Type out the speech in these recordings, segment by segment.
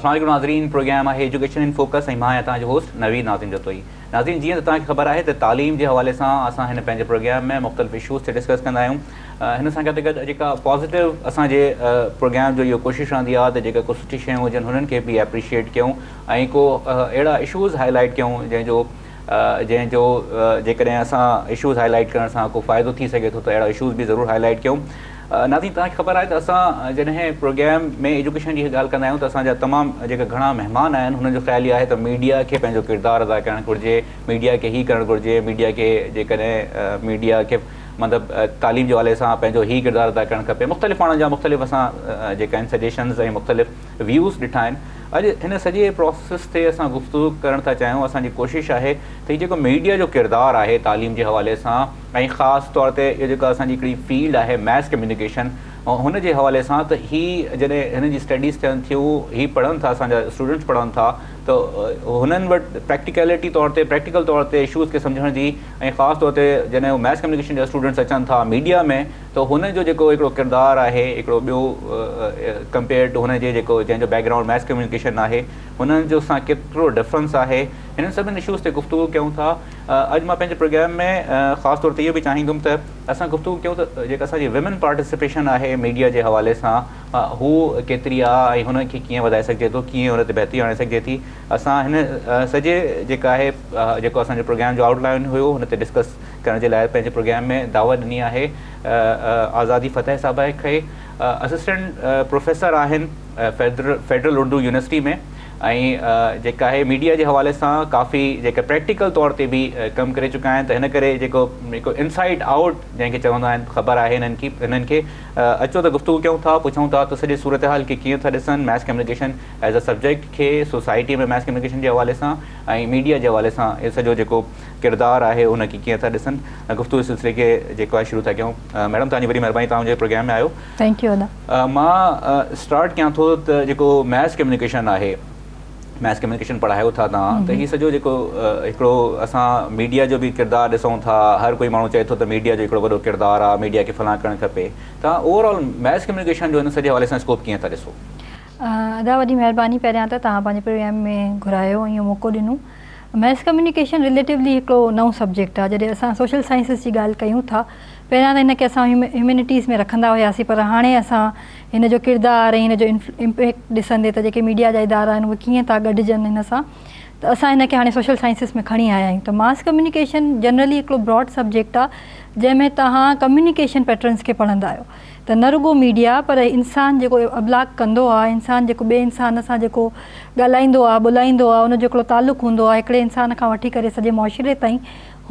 السلام عليڪم ناظرين، پروگرام آهي ايجوڪيشن ان فوڪس ۽ مان آهيان توهان جو هوسٽ نويد ناظم جتوئي. ناظرين، جيئن ته توهان کي خبر آهي ته تعليم جي حوالي سان اسان هن پنهنجي پروگرام ۾ مختلف اشوز تي ڊسڪس ڪندا آهيون. هن سان گڏ گڏ جيڪا پازيٽو اسان جي پروگرام جو اهو ڪوشش رهندي آهي ته جيڪا ڪو سٺي شيون هجن هنن کي به اپريشيئيٽ ڪيون ۽ ڪو اهڙا اشوز هائي لائيٽ ڪيون جنهن جو جيڪڏهن اسان اشوز هائي لائيٽ ڪرڻ سان ڪو فائدو ٿي سگهي ٿو ته اهڙا اشوز به ضرور هائي لائيٽ ڪيون. ناظرين، توهان کي خبر آهي ته اسان جڏهن پروگرام ۾ ايجوڪيشن جي ڳالهه ڪندا آهيون ته اسان جا تمام جيڪا گهڻا مهمان آهن، هنن جو خيال اهو آهي ته ميڊيا کي پنهنجو ڪردار ادا ڪرڻ گهرجي، ميڊيا کي هي ڪرڻ گهرجي، ميڊيا کي جيڪڏهن ميڊيا کي مطلب تعليم جي حوالي سان پنهنجو هي ڪردار ادا ڪرڻ کپي. مختلف ماڻهن جا مختلف اسان جيڪا آهن سجيشنز ۽ مختلف ويوز ڏٺا آهن. اڄ هن سڄي پروسيس تي اسان گفتگو ڪرڻ ٿا چاهيون. اسان جي ڪوشش آهي ته هي جيڪو ميڊيا جو ڪردار آهي تعليم جي حوالي سان ۽ خاص طور تي اهو جيڪا اسان جي هڪڙي فيلڊ آهي ماس ڪميونيڪيشن، هن جي حوالي سان ته هي جڏهن هنن جي اسٽڊيز ٿين ٿيون، هي پڙهن ٿا، اسان جا اسٽوڊنٽس پڙهن ٿا ته هنن وٽ پريڪٽيڪلٽي طور تي، پريڪٽيڪل طور تي اشوز کي سمجهڻ جي ۽ خاص طور تي جڏهن هو ماس ڪميونيڪيشن جا اسٽوڊنٽس اچن ٿا ميڊيا ۾ ته هن جو جيڪو هڪڙو ڪردار آهي هڪڙو ٻيو ڪمپيئر ٽو هن جي جيڪو جنهن جو بيڪ گرائونڊ ماس ڪميونيڪيشن آهي، هنن جو سان ڪيترو ڊفرنس آهي، هنن سڀني اشوز تي گفتگو ڪيون ٿا. اڄ مان پنهنجي پروگرام ۾ خاص طور تي اهو به چاهيندم ته اسان گفتگو ڪيون ته جيڪا اسان جي ويمن پارٽيسپيشن آهي ميڊيا جي حوالي سان، هو ڪيتري آهي ۽ هن کي ڪيئن وڌائي سگهجي ٿو، ڪيئن هن تي بهتري آڻي سگهجي ٿي. اسان هن سڄي جيڪا آهي جيڪو اسان جو پروگرام جو آئوٽ لائن هيو، هن تي ڊسڪس ڪرڻ جي لاء پنهنجي پروگرام ۾ دعوت ڏني آهي آزادي فتح صاحبه کي. اسسٽنٽ پروفيسر آهن فيڊرل اردو يونيورسٽي ۾ ۽ جيڪا آهي ميڊيا جي حوالي سان ڪافي جيڪا پريڪٽيڪل طور تي به ڪم ڪري چڪا آهن، ته هن ڪري جيڪو هڪ انسائيڊ آئوٽ جنهن کي چوندا آهن خبر آهي هنن کي. اچو ته گفتگو ڪيون ٿا، پڇون ٿا ته سڄي صورتحال کي ڪيئن ٿا ڏسن، mass communication as a subject کي سوسائٽي ۾ ماس ڪميونيڪيشن جي حوالي سان ۽ ميڊيا جي حوالي سان اهو سڄو جيڪو ڪردار آهي ان کي ڪيئن ٿا ڏسن. گفتگو جي سلسلي کي جيڪو آهي شروع ٿا ڪيون. ميڊم، توهان جي وڏي مهرباني، توهان منهنجي پروگرام ۾ آيو. Thank you ادا. مان اسٽارٽ ڪيان ٿو ته جيڪو ماس ڪميونيڪيشن آهي، ماس ڪميونيڪيشن پڙهايو ٿا توهان، ته هي سڄو جيڪو هڪڙو اسان ميڊيا جو به ڪردار ڏسون ٿا، هر ڪوئي ماڻهو چئي ٿو ته ميڊيا جو هڪڙو وڏو ڪردار آهي، ميڊيا کي فلاں ڪرڻ کپي. توهان اوور آل ماس ڪميونيڪيشن جو هن سڄي حوالي سان اسڪوپ ڪيئن ٿا ڏسو؟ ادا، وڏي مهرباني پهريان ته توهان پنهنجي پروگرام ۾ گهرايو ۽ اهو موقعو ڏنو. ماس ڪميونيڪيشن رليٽيولي هڪڙو نئون سبجيڪٽ آهي. جڏهن اسان سوشل سائنسز جي ڳالهه ڪيون ٿا، پهريان ته هن کي اسان هيومينٽيز ۾ رکندا هياسين، پر هاڻي اسان هن جو ڪردار ۽ هن جو امپيڪٽ ڏسندي ته جيڪي ميڊيا جا ادارا آهن اهي ڪيئن ٿا گڏجن هن سان، ته اسان هن کي هاڻي سوشل سائنسز ۾ کڻي آيا آهيون. ته ماس ڪميونيڪيشن جنرلي هڪڙو براڊ سبجيڪٽ آهي، جنهن ۾ توهان ڪميونيڪيشن پيٽرنس کي پڙهندا آهيو، ته نه رڳو ميڊيا پر انسان جيڪو ابلاغ ڪندو آهي، انسان جيڪو ٻئي انسان سان جيڪو ڳالهائيندو آهي، ٻولائيندو آهي، ان جو هڪڙو تعلق هوندو آهي هڪڙي انسان کان وٺي ڪري سڄي معاشري تائين.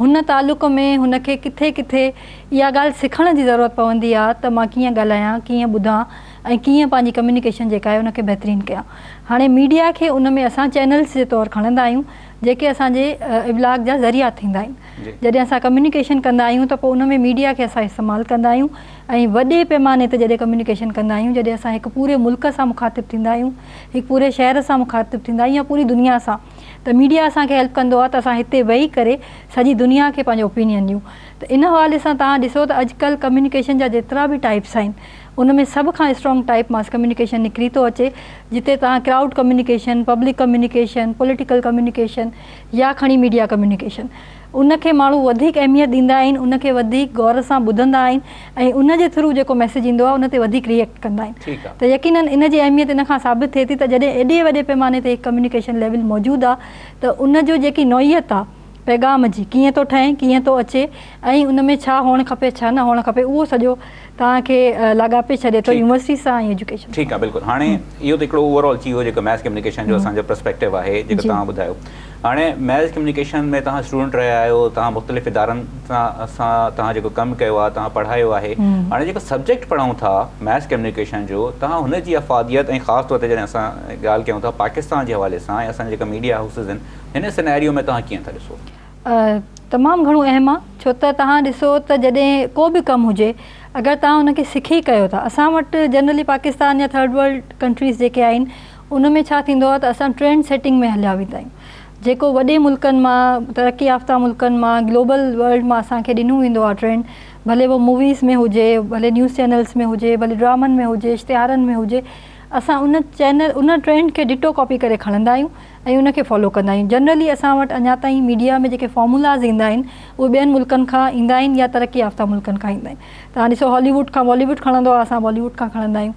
هن تعلق ۾ هن کي ڪٿي ڪٿي اها ڳالهه سکڻ جي ضرورت پوندي آهي ته مان ڪيئن ڳالهايان، ڪيئن ٻڌان ۽ ڪيئن پنهنجي ڪميونيڪيشن جيڪا آهي ان کي بهترين ڪيان. هاڻي ميڊيا کي ان ۾ اسان چينلز جي طور کڻندا آهيون، جيڪي اسان جي ابلاغ جا ذريعا ٿيندا آهن. جڏهن اسان ڪميونيڪيشن ڪندا آهيون ته پوء ان ۾ ميڊيا کي اسان استعمال ڪندا آهيون ۽ وڏي پيماني تي جڏهن ڪميونيڪيشن ڪندا آهيون، جڏهن اسان هڪ پوري ملڪ سان مخاطب ٿيندا آهيون، هڪ پوري شهر سان مخاطب ٿيندا آهيون يا پوري دنيا سان، ته ميڊيا اسان کي هيلپ ڪندو آهي ته اسان هتي ويهي ڪري سڄي دنيا کي پنهنجو اوپينين ڏيون. ته ان حوالي سان توهان ڏسو ته اڄڪلهه ڪميونيڪيشن جا جيترا به ٽائپس آهن، ان ۾ سڀ کان اسٽرانگ ٽائپ ماس ڪميونيڪيشن نڪري ٿو اچي، جتي توهان crowd communication, public communication, political communication يا کڻي ميڊيا ڪميونيڪيشن، ان کي ماڻهو وڌيڪ اهميت ڏيندا آهن، ان کي وڌيڪ غور سان ٻڌندا آهن ۽ ان جي ٿرو جيڪو ميسيج ايندو آهي ان تي وڌيڪ ريئيڪٽ ڪندا آهن. ته يقينن ان جي اهميت ان کان ثابت ٿئي ٿي ته جڏهن ايڏي وڏي پيماني تي هڪ ڪميونيڪيشن ليول موجود آهي ته ان جو جيڪي نوعيت آهي پيغام جي، ڪيئن ٿو ٺهي، ڪيئن ٿو اچي ۽ ان ۾ ڇا هئڻ کپي ڇا نه هئڻ کپي، اهو سڄو توهان کي لاڳاپي ڇڏي ٿو يونيورسٽي سان ۽ ايجوڪيشن سان. ٺيڪ آهي، بلڪل. هاڻي اهو ته هڪڙو اوور آل ٿي ويو جيڪو ماس ڪميونيڪيشن جو اسان جو پرسپيڪٽو آهي جيڪو توهان ٻڌايو. هاڻي ماس ڪميونيڪيشن ۾ توهان اسٽوڊنٽ رهيا آهيو، توهان مختلف ادارن سان توهان جيڪو ڪم ڪيو آهي، توهان پڙهايو آهي. هاڻي جيڪو سبجيڪٽ پڙهون ٿا ماس ڪميونيڪيشن جو، توهان هن جي افاديت ۽ خاص طور تي جڏهن اسان ڳالهه ڪيون ٿا پاڪستان جي حوالي سان ۽ اسان جا جيڪا ميڊيا هائوسز آهن، هن سيناريو ۾ توهان ڪيئن ٿا ڏسو؟ تمام گهڻو اهم آ، ڇو ته توهان ڏسو ته جڏهن ڪو به ڪم هجي اگر توهان ان کي سکي ڪيو ٿا، اسان وٽ جنرلي پاڪستان يا ٿرڊ ورلڊ ڪنٽريز جيڪي آهن ان ۾ ڇا ٿيندو آ ته اسان ٽرينڊ سيٽنگ ۾ هليا ويندا آهيون. جيڪو وڏي ملڪن مان، ترقي يافته ملڪن مان، گلوبل ورلڊ مان اسان کي ڏنو ويندو آ ٽرينڊ، ڀلي اهو موويز ۾ هجي، ڀلي نيوز چينلز ۾ هجي، ڀلي ڊرامن ۾ هجي، اشتهارن ۾ هجي، اسان ان چينل ان ٽرينڊ کي ڊٽو ڪاپي ڪري کڻندا آهيون ۽ ان کي فالو ڪندا آهيون. جنرلي اسان وٽ اڃا تائين ميڊيا ۾ جيڪي فارمولاز ايندا آهن اهي ٻين ملڪن کان ايندا آهن يا ترقي يافته ملڪن کان ايندا آهن. توهان ڏسو هالي ووڊ کان بالي ووڊ کڻندو آهي، اسان بالي ووڊ کان کڻندا آهيون.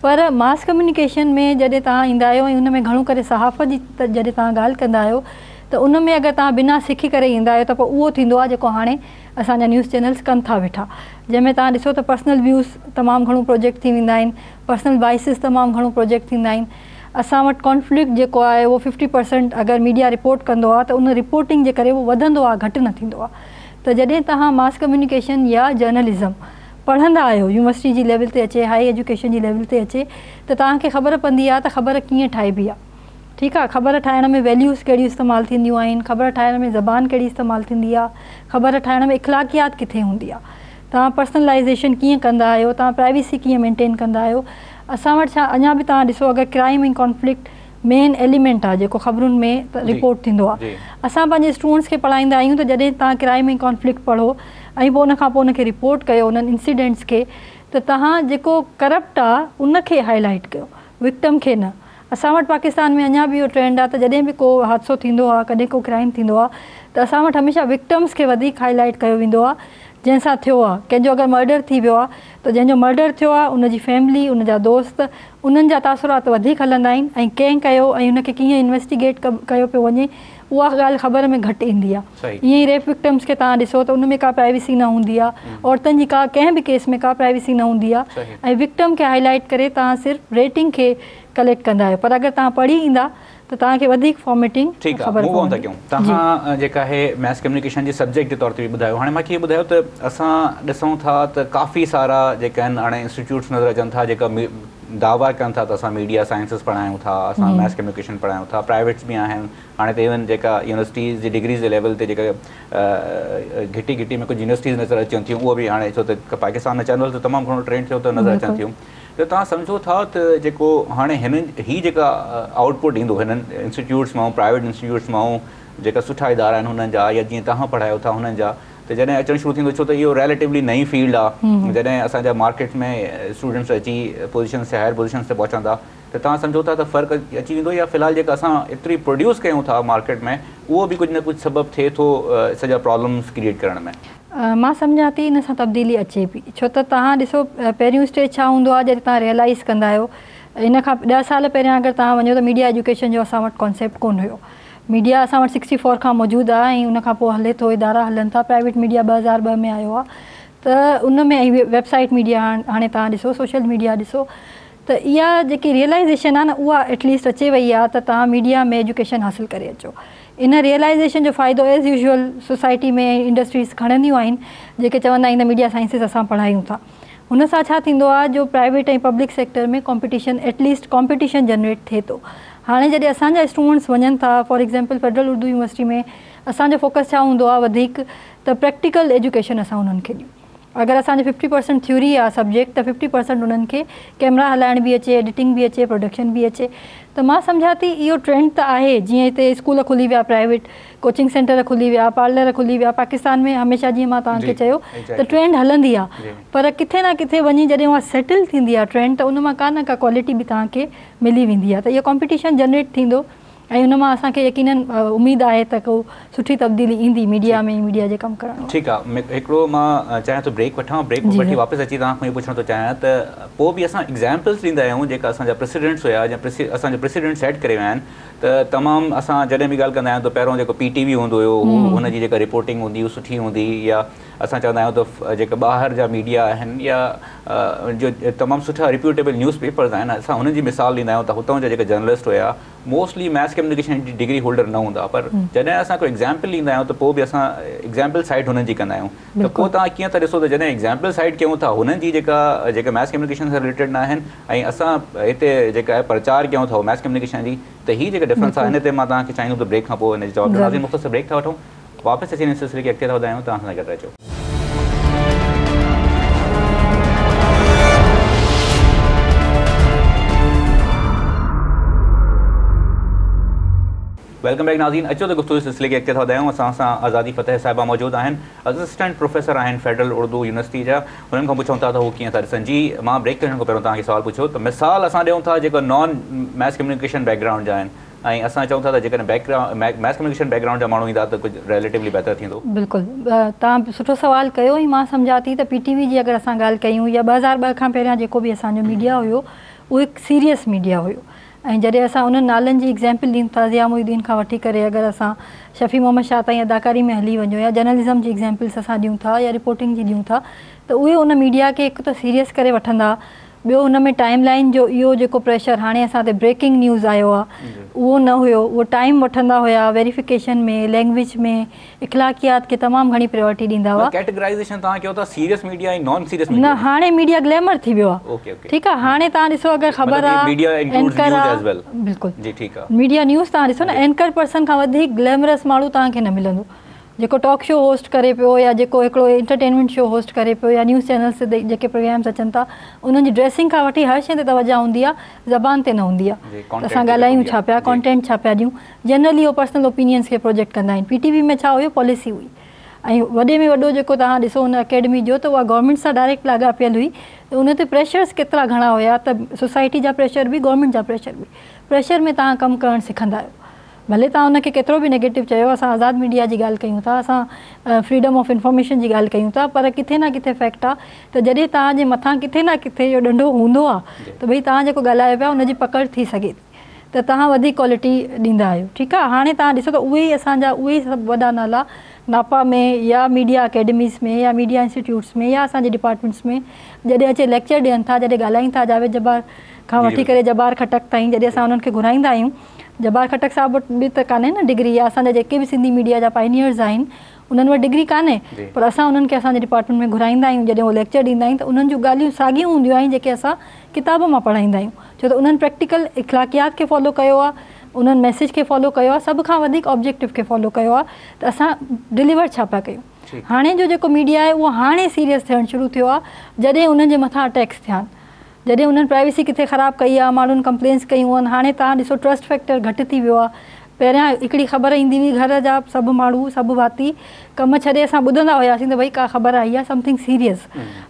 پر ماس ڪميونيڪيشن ۾ جڏهن توهان ايندا آهيو ۽ ان ۾ گهڻو ڪري صحافت جي جڏهن توهان ڳالهه ڪندا آهيو ته ان ۾ اگر توهان بنا سکي ڪري ايندا آهيو ته پوء اهو ٿيندو آهي جيڪو هاڻي اسان جا نيوز چينلز ڪن ٿا ويٺا، جنهن ۾ توهان ڏسو ته پرسنل ويوز تمام گهڻو پروجيڪٽ ٿي ويندا آهن، پرسنل بائسز تمام گهڻو پروجيڪٽ ٿيندا آهن. اسان وٽ ڪانفلڪٽ جيڪو آهي اهو ففٽي پرسنٽ اگر ميڊيا رپورٽ ڪندو آهي ته ان رپورٽنگ جي ڪري اهو وڌندو آهي، گهٽ نه ٿيندو آهي. ته جڏهن توهان ماس ڪميونيڪيشن يا جرنلزم پڙهندا آهيو، يونيورسٽي جي ليول تي اچي، هائي ايجوڪيشن جي ليول تي اچي ته توهان کي خبر پوندي آهي ته خبر ڪيئن ٺاهبي آهي. ٺيڪ آ، خبر ٺاهڻ ۾ ويليوز ڪهڙيون استعمال ٿينديون آهن، خبر ٺاهڻ ۾ زبان ڪهڙي استعمال ٿيندي آ، خبر ٺاهڻ ۾ اخلاقيات ڪٿي هوندي آ، توهان پرسنلائيزيشن ڪيئن ڪندا آهيو، توهان پرائيويسي ڪيئن مينٽين ڪندا آهيو. اسان وٽ ڇا اڃا به توهان ڏسو اگر ڪرائيم ۽ ڪانفلڪٽ مين ايليمينٽ آ جيڪو خبرن ۾ رپورٽ ٿيندو آ، اسان پنهنجي اسٽوڊنٽس کي پڙهائيندا آهيون ته جڏهن توهان ڪرائيم ۽ ڪانفلڪٽ پڙهو ۽ پوء ان کان پوء ان کي رپورٽ ڪيو انهن انسيڊنٽس کي ته توهان جيڪو ڪرپٽ آ ان کي هائي لائيٽ ڪيو، وڪٽم کي نه. اسان وٽ پاڪستان ۾ اڃا به اهو ٽرينڊ آهي ته جڏهن به ڪو حادثو ٿيندو آهي، ڪڏهن ڪو ڪرائيم ٿيندو آهي ته اسان وٽ هميشه وڪٽمس کي وڌيڪ هائي لائيٽ ڪيو ويندو آهي جنهن سان ٿيو آهي. ڪنهن جو اگر مرڊر ٿي ويو آهي ته جنهن جو مرڊر ٿيو آهي ان جي فيملي، ان جا دوست، انهن جا تاثرات وڌيڪ هلندا آهن ۽ ڪنهن ڪيو ۽ ان کي ڪيئن انويسٽيگيٽ ڪيو پيو وڃي اها ڳالهه خبر ۾ گهٽ ايندي آهي. ائين ئي ريپ وڪٽمس کي توهان ڏسو ته ان ۾ ڪا پرائيويسي نه هوندي آهي، عورتن جي ڪا ڪنهن به ڪيس ۾ ڪا پرائيويسي نه هوندي آهي ۽ وڪٽم کي هائي لائيٽ ڪري توهان صرف ريٽنگ کي ڪليڪٽ ڪندا آهيو پر اگر توهان پڙهي ايندا ته توهان کي وڌيڪ فارميٽنگ ٺيڪ آ خبر موو آن ٿا پوندي. ڪيون. جي. توهان جيڪا آهي ميس ڪميونيڪيشن جي سبجيڪٽ جي طور تي به ٻڌايو، هاڻي مونکي اهو ٻڌايو ته اسان ڏسون ٿا ته ڪافي سارا جيڪا آهن هاڻي انسٽيٽيوٽس نظر اچن ٿا جيڪا دعويٰ ڪن ٿا ته اسان ميڊيا سائنسز پڙهايون ٿا، اسان ميس ڪميونيڪيشن پڙهايون ٿا، پرائيويٽس به آهن، هاڻي ته ايون جيڪا يونيورسٽيز جي ڊگريز جي ليول تي جيڪا گهٽي گهٽي ۾ ڪجهه يونيورسٽيز نظر اچن ٿيون اهو به هاڻي ڇو ته پاڪستان ۾ چينل ته تمام گهڻو ٽرينڊ ٿيو ته نظر اچن ٿيون ته توهان سمجهو ٿا ته جيڪو هاڻي هنن هي جيڪا آئوٽ پٽ ايندو هنن انسٽيٽيوٽس مان پرائيويٽ انسٽيٽيوٽس مان جيڪا سٺا ادارا آهن هنن جا يا جيئن توهان پڙهايو ٿا هنن جا ته جڏهن اچڻ شروع ٿيندو ڇو ته اهو ريليٽولي نئين فيلڊ آهي جڏهن اسان جا مارڪيٽ ۾ اسٽوڊنٽس اچي پوزيشنس تي هائر پوزيشنس تي پهچندا ته توهان سمجهو ٿا ته فرق اچي ويندو يا في الحال جيڪا اسان ايتري پروڊيوس ڪيون ٿا مارڪيٽ ۾ اهو به ڪجهه نه ڪجهه سبب ٿئي ٿو سڄا پرابلمس ڪريئيٽ ڪرڻ ۾؟ مان سمجهان ٿي ان سان تبديلي اچي پئي ڇو ته توهان ڏسو پهريون اسٽيج ڇا هوندو آهي جڏهن توهان ريئلائيز ڪندا آهيو ان کان 10 سال پهريان اگر توهان وڃو ته ميڊيا ايجوڪيشن جو اسان وٽ ڪانسيپٽ ڪونه هيو. ميڊيا اسان وٽ سڪسٽي فور کان موجود آهي ۽ ان کان پوء هلي ٿو، ادارا هلن ٿا، پرائيويٽ ميڊيا 2002 ۾ آيو آهي ته ان ۾ ۽ ويب سائيٽ ميڊيا هاڻي توهان ڏسو سوشل ميڊيا ڏسو ته اها جيڪي ريئلائيزيشن آهي نه اها ايٽليسٽ اچي وئي آهي ته توهان ميڊيا ۾ ايجوڪيشن حاصل ڪري اچو. ان ريئلائيزيشن جو فائدو ايز يوزوئل سوسائٽي ۾ ۽ انڊسٽريز کڻنديون آهن جيڪي چوندا آهن ته ميڊيا سائنسز اسان پڙهايون ٿا. ان سان ڇا ٿيندو آهي جو private ۽ public sector ۾ competition at least competition generate ٿئي ٿو. هاڻي جڏهن اسان جا اسٽوڊنٽس وڃن ٿا for example federal Urdu university ۾ اسان جو فوڪس ڇا هوندو آهي وڌيڪ ته پريڪٽيڪل ايجوڪيشن اسان انهن کي ڏيون. اگر اسان جو ففٽي پرسنٽ ٿيوري آهي سبجيڪٽ ته ففٽي پرسنٽ انهن کي ڪيمرا هلائڻ به اچي، ايڊيٽنگ به اچي، پروڊڪشن به اچي ته مان سمجهان ٿي اهو ٽرينڊ ته آهي جيئن هتي اسڪول کلي ويا پرائيويٽ ڪوچنگ سينٽر کلي ويا، پارلر کلي ويا، پاڪستان ۾ هميشه جيئن مان توهان کي چيو ته ٽرينڊ هلندي آهي پر ڪٿي نه ڪٿي وڃي جڏهن اها سيٽل ٿيندي آهي ٽرينڊ ته ان مان ڪا نه ڪا ڪوالٽي به توهان کي ملي ويندي آهي ته اهو ڪامپيٽيشن جنريٽ ٿيندو ۽ ان مان اسان کي يقينن اميد آهي ته ڪو سٺي تبديلي ايندي ميڊيا ۾ ميڊيا جي ڪم ڪرڻ وارن. ٺيڪ آ هڪڙو مان چاهيان ٿو بريڪ وٺان بريڪ وٺي واپس اچي توهان کان اهو پڇڻ ٿو چاهيان ته پوء به اسان ايگزامپلس ڏيندا آهيون جيڪا اسان جا پريسيڊنٽس هيا يا اسان جو پريسيڊنٽ سيٽ ڪري ويا آهن ته تمام اسان جڏهن به ڳالهه ڪندا آهيون ته پهريون جيڪو پي ٽي وي هوندو هيو هو هن جي جيڪا رپورٽنگ هوندي هئي سٺي هوندي هئي يا اسان چوندا آهيون ته جيڪا ٻاهر جا ميڊيا آهن يا جو تمام سٺا ريپيوٽيبل نيوز پيپرز آهن اسان هنن جي مثال ڏيندا آهيون ته هتان جا جيڪا جرنلسٽ هيا موسٽلي ميس ڪميونيڪيشن جي ڊگري هولڊر نه هوندا پر جڏهن اسان ڪو ايگزامپل ڏيندا آهيون ته پوء به اسان ايگزامپل سائيٽ هنن جي ڪندا آهيون ته پوء توهان ڪيئن ٿا ڏسو ته جڏهن ايگزامپل سائيٽ ڪيون ٿا هنن جي جيڪا جيڪا ميس ڪميونيڪيشن سان رليٽيڊ نه آهن ۽ اسان هتي جيڪا آهي پرچار ڪيون ٿا ميس ڪميونيڪيشن جي ته هي جيڪا ڊفرنس آهي هن تي مان توهان کي چاهيندم ته بريڪ کان پوء هن جو جواب ڏيو. ناظرين مختصر بريڪ ٿا وٺون واپس اچي هن سلسلي کي اڳتي ٿا وڌايون توهان اسان سان گڏ رهجو. Welcome back ناظرين اچو ته گفتگو جي سلسلي کي اڳتي ٿا وڌايون اسان سان آزادي فتح صاحبه موجود آهن اسسٽنٽ پروفيسر آهن فيڊرل اردو يونيورسٽي جا انهن کان پڇون ٿا ته هو ڪيئن ٿا ڏسن جي مان بريڪ تي وڃڻ کان پهريون توهان کي سوال پڇيو ته مثال اسان ڏيون ٿا جيڪو نان ميس ڪميونيڪيشن بيڪ گرائونڊ جا آهن ۽ اسان چئون ٿا ته جيڪڏهن ميس ڪميونيڪيشن بيڪ گرائونڊ جا ماڻهو ايندا ته ڪجهه ريليٽولي بهتر ٿيندو. بلڪل توهان سٺو سوال ڪيو ۽ مان سمجهان ٿي ته پي ٽي وي جي اگر اسان ڳالهه ڪيون يا 2002 کان پهريان جيڪو به اسان جو ميڊيا هيو اهو هڪ سيريس ميڊيا هيو ۽ جڏهن اسان انهن نالن جي ايگزيمپل ڏيون ٿا ضياء محي الدين کان وٺي ڪري اگر اسان شفيع محمد شاهه تائين اداڪاري ۾ هلي وڃو يا جرنلزم جي ايگزيمپلس اسان ڏيون ٿا يا رپورٽنگ جي ڏيون ٿا ته اهي ان ميڊيا کي هڪ ته سيريس ڪري وٺندا ٻيو ان ۾ ٽائيم لائين جو اهو جيڪو پريشر هاڻي اسان تي بريڪنگ نيوز آيو آهي اهو نه هيو اهو ٽائيم وٺندا هيا ويريفڪيشن ۾ لينگويج ۾ اخلاقيات کي تمام گهڻي پريورٽي ڏيندا هئا. ڪيٽيگرائيزيشن توهان ڪيو ٿا سيريس ميڊيا ۽ نان سيريس ميڊيا. نه هاڻي ميڊيا گليمر ٿي ويو آهي. Okay okay. ٺيڪ آهي هاڻي توهان ڏسو اگر خبر آهي media includes news as well. بلڪل جي ٺيڪ آهي. ميڊيا نيوز توهان ڏسو نه اينڪر پرسن کان وڌيڪ گليمرس ماڻهو توهان کي نه ملندو جيڪو ٽاڪ شو هوسٽ ڪري پيو يا جيڪو هڪڙو انٽرٽينمينٽ شو هوسٽ ڪري پيو يا نيوز چينلز تي جيڪي پروگرامز اچن ٿا انهن جي ڊريسنگ کان وٺي هر شيء تي توجه هوندي آهي زبان تي نه هوندي آهي ته اسان ڳالهايون ڇا پيا ڪانٽينٽ ڇا پيا ڏيون جنرلي هو پرسنل اوپينينز کي پروجيڪٽ ڪندا آهن. پي ٽي وي ۾ ڇا هيو پاليسي هئي ۽ وڏي ۾ وڏو جيڪو توهان ڏسو ان اڪيڊمي جو ته اها گورنمينٽ سان ڊائريڪٽ لاڳاپيل هئي ته ان تي پريشرز ڪيترا گهڻا هيا ته سوسائٽي جا پريشر به گورنمينٽ جا پريشر به پريشر ۾ توهان ڪم ڪرڻ سکندا آهيو ڀلي توهان ان کي ڪيترو به نيگيٽو چيو اسان آزاد ميڊيا جي ڳالهه ڪيون ٿا اسان فريڊم آف انفارميشن جي ڳالهه ڪيون ٿا پر ڪٿي نه ڪٿي فيڪٽ آهي ته جڏهن توهان جي مٿان ڪٿي نه ڪٿي اهو ڏنڊو هوندو آهي ته ڀئي توهان جيڪو ڳالهايو پيا ان جي پڪڙ ٿي سگهي ٿي. ته توهان وڌيڪ ڪوالٽي ڏيندا آهيو ٺيڪ آهي هاڻي توهان ڏسو ته اهي ئي اسان جا اهي ئي سڀ وڏا نالا ناپا ۾ يا ميڊيا اڪيڊميز ۾ يا ميڊيا انسٽيٽيوٽس ۾ يا اسان جي ڊپارٽمينٽس ۾ جڏهن اچي ليڪچر ڏين ٿا جڏهن ڳالهائين ٿا جاويد جبار کان وٺي ڪري جبار خٽڪ تائين جڏهن اسان انهن کي گهرائيندا آهيون جبار خٽڪ صاحب وٽ به ته ڪانهي نه ڊگري يا اسان جا جيڪي به سنڌي ميڊيا جا پائنيئرز آهن انهن وٽ ڊگري ڪانهي پر اسان انهن کي اسان جي ڊپارٽمينٽ ۾ گهرائيندا آهيون جڏهن هو ليڪچر ڏيندا آهن ته انهن جون ڳالهيون ساڳيون هونديون آهن جيڪي اسان ڪتاب مان پڙهائيندا آهيون ڇو ته انهن پريڪٽيڪل اخلاقيات کي فالو ڪيو آهي انهن ميسيج کي فالو ڪيو آهي سڀ کان وڌيڪ آبجيڪٽو کي فالو ڪيو آهي ته اسان ڊليور ڇا پيا ڪيون هاڻي جو جيڪو ميڊيا آهي اهو هاڻي سيريس ٿيڻ شروع ٿيو آهي جڏهن انهن جي مٿان اٽيڪس ٿيا آهن جڏهن انهن پرائيويسي ڪٿي خراب ڪئي آهي ماڻهن ڪمپلينس ڪيون آهن هاڻي توهان ڏسو ٽرسٽ فيڪٽر گهٽ ٿي ويو آهي پهريان هڪڙي خبر ايندي هئي گهر جا سڀ ماڻهو سڀ ڀاتي ڪم ڇڏي اسان ٻڌندا هياسين ته ڀئي ڪا خبر آئي آهي سمٿنگ سيريس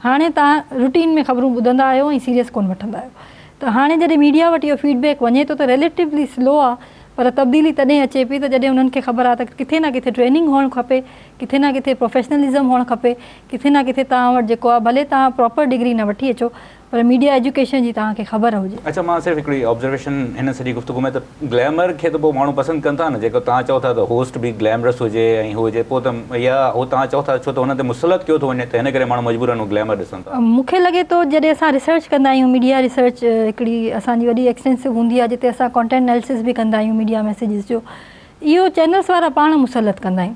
هاڻي توهان روٽين ۾ خبرون ٻڌندا آهيو ۽ سيريس ڪونه وٺندا آهيو ته هاڻي جڏهن ميڊيا وٽ اهو فيڊ بيڪ وڃي ٿو ته ريليٽولي سلو آهي پر تبديلي تڏهن اچي پئي ته جڏهن انهن کي خبر آهي ته ڪٿي نه ڪٿي ٽريننگ هئڻ کپي ڪٿي نه ڪٿي پروفيشنلزم هئڻ کپي ڪٿي نه ڪٿي توهان وٽ جيڪو آهي ڀلي توهان پراپر ڊگري نه وٺي اچو پر ميڊيا ايجوڪيشن جي توهان کي خبر هجي. اڇا مان صرف هڪڙي آبزرويشن هن سڄي گفتگو ۾ ته گليمر کي ته پوء ماڻهو پسند ڪن ٿا نه جيڪو توهان چئو ٿا ته هوسٽ به گليمرس هجي ۽ هو هجي پوء ته يا هو توهان چئو ٿا ڇو ته هن تي مسلط ڪيو ٿو وڃي ته هن ڪري ماڻهو مجبورن هو گليمر ڏسن ٿا. مون کي لڳي ٿو جڏهن اسان ريسرچ ڪندا آهيون ميڊيا ريسرچ هڪڙي اسان جي وڏي ايڪسٽينسو هوندي آهي جتي اسان ڪانٽينٽ اناليسس به ڪندا آهيون ميڊيا ميسيجز جو اهو چينلز وارا پاڻ مسلط ڪندا آهن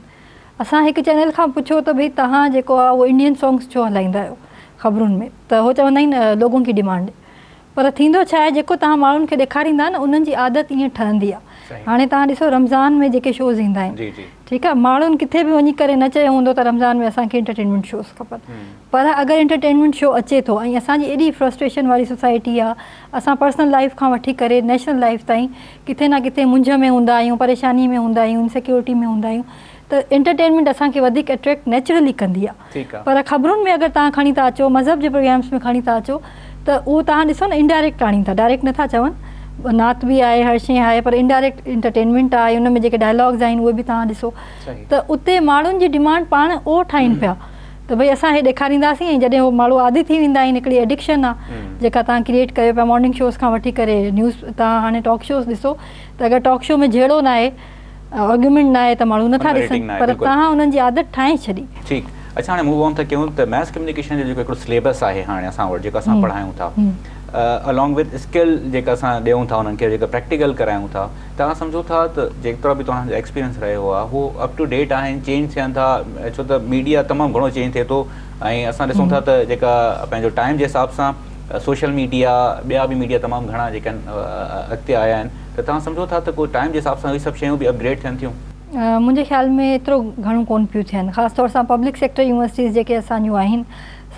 اسان هڪ چينل کان پڇيو ته ڀئي توهان جيڪو آهي اهو انڊين سانگس ڇو هلائيندا آهيو خبرن ۾ ته هو چوندا آهن لوگون ڪي ڊيمانڊ پر ٿيندو ڇا آهي جيڪو توهان ماڻهن کي ڏيکاريندا نه انهن جي عادت ائين ٺهندي آهي هاڻي توهان ڏسو رمضان ۾ جيڪي شوز ايندا آهن ٺيڪ آهي ماڻهن ڪٿي به وڃي ڪري نه چيو هوندو ته رمضان ۾ اسان کي انٽرٽينمينٽ شوز کپن پر اگر انٽرٽينمينٽ شو اچي ٿو ۽ اسان جي ايڏي فرسٽريشن واري سوسائٽي آهي اسان پرسنل لائف کان وٺي ڪري نيشنل لائف تائين ڪٿي نه ڪٿي مونجهه ۾ هوندا آهيون پريشاني ۾ هوندا آهيون انسيڪيورٽي ۾ هوندا آهيون ته انٽرٽينمينٽ اسان کي وڌيڪ اٽريڪٽ نيچرلي ڪندي آهي پر خبرن ۾ اگر توهان کڻي ٿا اچو مذهب جي پروگرامس ۾ کڻي ٿا اچو ته اهو توهان ڏسو نه انڊائريڪٽ آڻين ٿا ڊائريڪٽ نٿا چون نعت به آهي هر شيء آهي پر انڊائريڪٽ انٽرٽينمينٽ آهي ان ۾ جيڪي ڊائلاگز آهن اهي به توهان ڏسو ته اتي ماڻهن جي ڊيمانڊ پاڻ اهو ٺاهين پيا ته ڀئي اسان هي ڏيکارينداسين ۽ جڏهن هو ماڻهو عادي ٿي ويندا آهن هڪڙي ايڊڪشن آهي جيڪا توهان ڪريئيٽ ڪيو پيا مارننگ شوز کان وٺي ڪري نيوز توهان هاڻي ٽاڪ شوز ڏسو ته اگر ٽاڪ شو ۾ جهيڙو ناهي آرگيومينٽ ناهي ته ماڻهو نٿا ڏسن پر توهان انهن جي عادت ٺاهي ڇڏي. ٺيڪ اڇا هاڻي موو آن ٿا ڪيون ته ماس ڪميونيڪيشن جو جيڪو هڪڙو سليبس آهي هاڻي اسان وٽ جيڪو اسان پڙهايون ٿا الانگ وٿ اسڪل جيڪا اسان ڏيون ٿا انهن کي جيڪا پريڪٽيڪل ڪرايون ٿا توهان سمجهو ٿا ته جيترا به توهان جو ايڪسپيرينس رهيو آهي هو اپ ٽو ڊيٽ آهن چينج ٿين ٿا ڇو ته ميڊيا تمام گهڻو چينج ٿئي ٿو ۽ اسان ڏسون ٿا ته جيڪا پنهنجو ٽائيم جي حساب سان سوشل ميڊيا ٻيا به ميڊيا تمام گهڻا جيڪا آهن اڳتي آيا آهن ته توهان سمجهو ٿا ته ڪو ٽائيم جي حساب سان اهي سڀ شيون به اپ گريڊ ٿين ٿيون؟ منهنجي خيال ۾ ايترو گهڻو ڪونه پيون ٿين خاص طور سان پبلڪ سيڪٽر يونيورسٽيز جيڪي اسان جون آهن.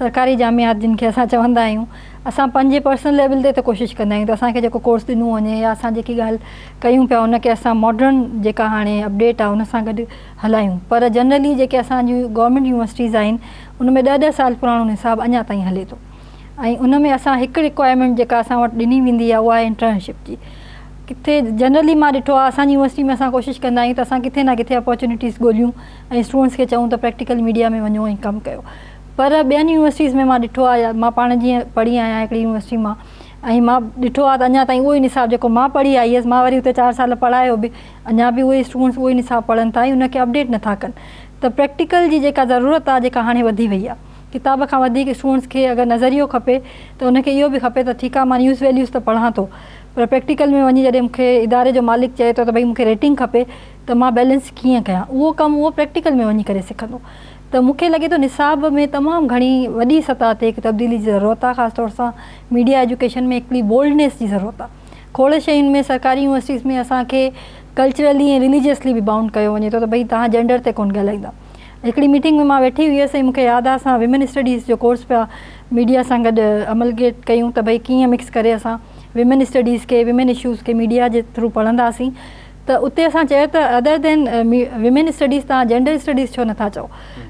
سرڪاري جامعات جن کي اسان چوندا آهيون، اسان پنهنجي پرسنل ليول تي ته ڪوشش ڪندا آهيون ته اسان کي جيڪو ڪورس ڏنو وڃي يا اسان جيڪي ڳالهه ڪيون پيا ان کي اسان ماڊرن جيڪا هاڻي اپڊيٽ آهي ان سان گڏ هلايون پر جنرلي جيڪي اسان جون گورنمينٽ يونيورسٽيز آهن ان ۾ ڏهه ڏهه سال پراڻو نصاب اڃا تائين هلي ٿو ۽ ان ۾ اسان هڪ رڪوائرمينٽ جيڪا اسان وٽ ڏني ويندي آهي اها آهي انٽرنشپ جي. ڪٿي جنرلي مان ڏٺو آهي اسان جي يونيورسٽي ۾ اسان ڪوشش ڪندا آهيون ته اسان ڪٿي نه ڪٿي اپارچونيٽيز ڳوليون ۽ اسٽوڊنٽس کي چئون ته پريڪٽيڪل ميڊيا ۾ وڃو ۽ ڪم ڪيو پر ٻين يونيورسٽيز ۾ مان ڏٺو آهي مان پاڻ جيئن پڙهي آهيان هڪڙي يونيورسٽي مان ۽ مان ڏٺو آهي ته اڃا تائين اهو ئي نصاب جيڪو مان پڙهي آئي هيس مان وري اتي چار سال پڙهايو به اڃا به اهي اسٽوڊنٽس اهو ئي نصاب پڙهن ٿا ۽ ان کي اپڊيٽ نٿا ڪن ته پريڪٽيڪل جي جيڪا ضرورت آهي جيڪا هاڻي وڌي وئي آهي ڪتاب کان وڌيڪ اسٽوڊنٽس کي اگر نظريو کپي ته ان کي اهو به کپي ته ٺيڪ آهي مان نيوز ويليوز ته پڙهان ٿو پر پريڪٽيڪل ۾ وڃي جڏهن مون کي اداري جو مالڪ چئي ٿو ته ڀئي مون کي ريٽنگ کپي ته مان بيلنس ڪيئن ڪيان اهو ڪم اهو پريڪٽيڪل ۾ وڃي ڪري سکندو ته مون کي لڳي ٿو نصاب ۾ تمام گهڻي وڏي سطح تي هڪ تبديلي جي ضرورت آهي خاص طور سان ميڊيا ايجوڪيشن ۾ هڪڙي بولڊنيس جي ضرورت آهي کوڙ شين ۾ سرڪاري يونيورسٽيز ۾ اسان کي ڪلچرلي ۽ رليجيسلي به بائونڊ ڪيو وڃي ٿو ته ڀئي توهان جينڊر تي ڪونه ڳالهائيندا. هڪڙي ميٽنگ ۾ مان ويٺي هيس ۽ مون کي ياد آهي اسان ويمن اسٽڊيز جو ڪورس پيا ميڊيا سان گڏ املگيٽ ڪيون ته ڀئي ڪيئن مڪس ڪري اسان ويمن اسٽڊيز کي ويمن اشوز کي ميڊيا جي ٿرو پڙهنداسين ته اتي اسان چيو ته ادر دين ويمن اسٽڊيز توهان جينڊر اسٽڊيز ڇو نٿا چئو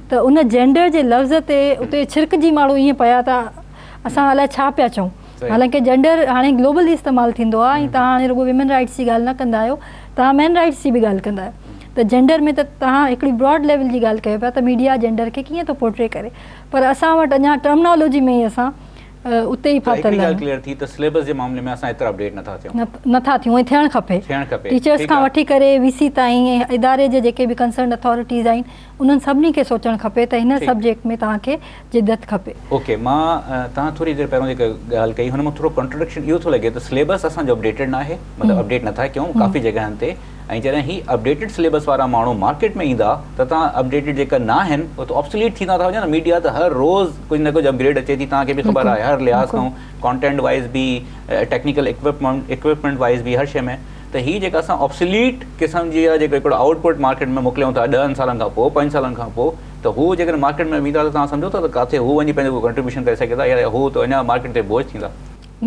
ته ان جينڊر جي لفظ تي اتي ڇرڪجي ماڻهو ائين پيا ته اسان الائي ڇا پيا چئون حالانڪه جينڊر هاڻي گلوبلي استعمال ٿيندو آهي ۽ توهان هاڻي رڳو ويمن رائٽس جي ڳالهه نه ڪندا آهيو توهان مين رائٽس جي به ڳالهه ڪندا آهيو ته جينڊر ۾ ته توهان هڪڙي براڊ ليول جي ڳالهه ڪيو پيا ته ميڊيا جينڊر کي ڪيئن ٿو پورٽري ڪري پر اسان وٽ اڃا ٽرمنالوجي ۾ ئي اسان اتي ئي ته ڦاٿل هڪڙي ڳالهه آهيون. ڪليئر ٿي ته سليبس جي معاملي ۾ اسان ايترا اپڊيٽ نٿا ٿيون. نٿا ٿيون ۽ ٿيڻ کپي. ٿيڻ کپي. ٽيچرس ٺيڪ کان آ. وٺي ڪري وي سي تائين ۽ اداري جي جيڪي به ڪنسرنڊ اٿارٽيز آهن انهن سڀني کي سوچڻ کپي ته هن ٺيڪ. سبجيڪٽ ۾ توهان کي جدت کپي. اوڪي مان توهان ٿوري دير پهريون جيڪا ڳالهه ڪئي هن مان ٿورو ڪانٽراڊڪشن اهو ٿو لڳي ته سليبس اسان جو اپڊيٽيڊ ناهي مطلب اپڊيٽ نٿا ڪيون ڪافي جڳهن تي ۽ جڏهن هي اپڊيٽيڊ سليبس وارا ماڻهو مارڪيٽ ۾ ايندا ته توهان اپڊيٽيڊ جيڪا ناهن اهي ته آبسوليٽ ٿيندا ٿا وڃن ميڊيا ته هر روز ڪجهه نه ڪجهه اپگريڊ اچي ٿي توهان کي به خبر آهي هر لحاظ کان ڪانٽينٽ وائز به ٽيڪنيڪل اڪوپمينٽ اڪوپمينٽ وائز به هر شيء ۾ ته هي جيڪا اسان آبسوليٽ قسم جي جيڪو هڪڙو آئوٽ پٽ مارڪيٽ ۾ موڪليون ٿا ڏهن سالن کان پوء پنج سالن کان پوء ته هو جيڪڏهن مارڪيٽ ۾ ويندا ته توهان سمجهو ٿا ته ڪاٿي هو وڃي پنهنجو ڪنٽريبيوشن ڪري سگهي ٿا يا هو ته اڃا مارڪيٽ تي بوجه ٿيندا.